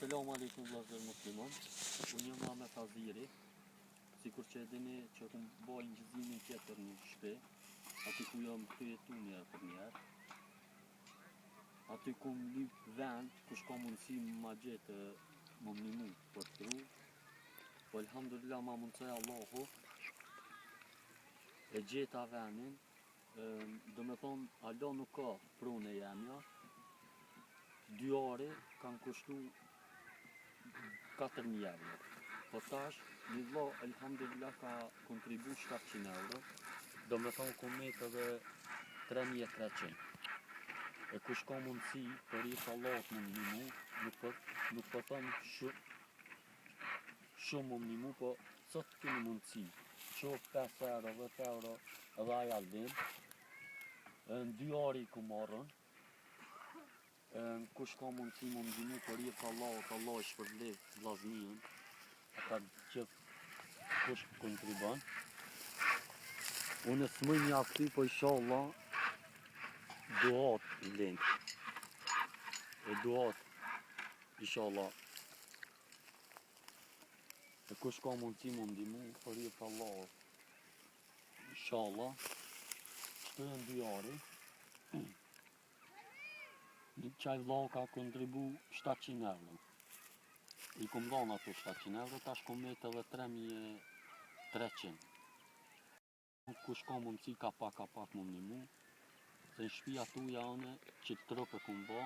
Selam alejkum vëllazër musliman. Unë jam Ahmet Aziri. Sikur që e dini që kum bo inçizimin tjetër në shtëpi, aty ku jam tu jetu një herë për një herë. Aty kum lyp vend, kush ka mundësi ma gjetë më m'nimu për të pru. Po elhamdulillah ma mundësoi Allahu. E gjeta vendin, Do me thonë, hala nuk ka pronë e jemja, dy ari kanë kushtu 4.000 euro. Po tash, një vlla, elhamdulillah, ka kontribu 700 euro, do me thonë, ku met edhe 3.300. E kush ka mundësi, për hir të Allahut me m'nimu, nuk po, nuk po thom shumë, shumë me m'nimu, po sa të keni mundësi, qoftë 5 euro, 10 euro, edhe ai Aldin, në dy ari ku marrën, kush ka mundësi me m'nimu për hir të Allahut, Allahu i shpërbleft vllazninë, ata gjithë kush kontribon. Unë s'muj mjaftu, po inshallah, duat vlen. E duat, inshallah, E kush ka mundësi me m'ndihmu për hir të Allahut. Inshallah. Qëto janë dy ari. Një qaj vllau ka kontribu 700 euro. I kum dhonë ato 700 euro, tash kum met edhe 3300. Kush ka mundësi ka pak ka pak me m'nimu. Se në shpia tuja une që të trup e kum bo.